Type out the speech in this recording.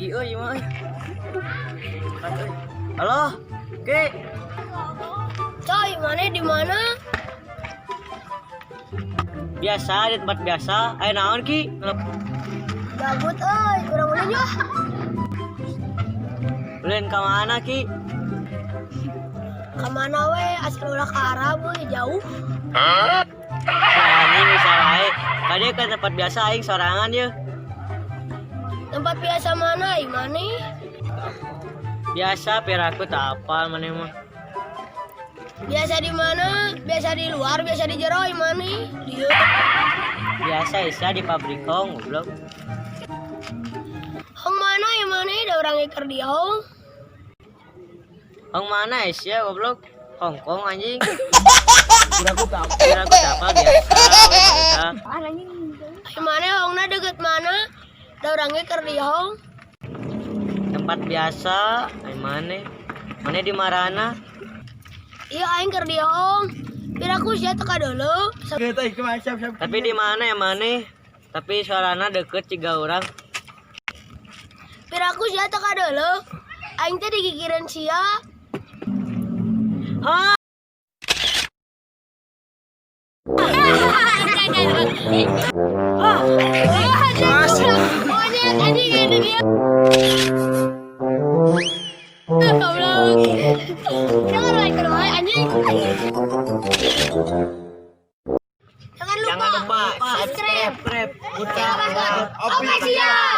Ki euy mah euy. Halo, Ki. Coy, mana di mana? Biasa di tempat biasa. Aya naon, Ki? Gabut euy, kurang ulin ya. Ulin ka mana, Ki? Ka mana we asal ulah ka Arab euy, jauh. Si anjing bisa wae. Kade ke tempat biasa aing sorangan ye. Tempat biasa mana? Ai mana? Biasa piraku tak apal maneh mah. Biasa di mana? Biasa di luar, biasa di jero, ai mana? Dieu. Biasa isa di pabrik hong goblok. Hong mana ai mana? Da urang keur di hong. Hong mana Asia goblok? Hong Kong anjing. Piraku tak apal biasa. Biasa. Ai mana hongna deket mana? Da urang keur di hong. Tempat biasa, ai mana? Mana di marana? Iya aing keur di hong. Piraku sia teu kadeuleu. Tapi di mana ya mana? Tapi suarana deket ciga urang. Piraku sia teu kadeuleu. Aing teh digigireun sia. Hah? Monyet anjing ini dia. Goblok. Jangan like wae anjing. Jangan lupa, Jangan lupa subscribe, subscribe, Official.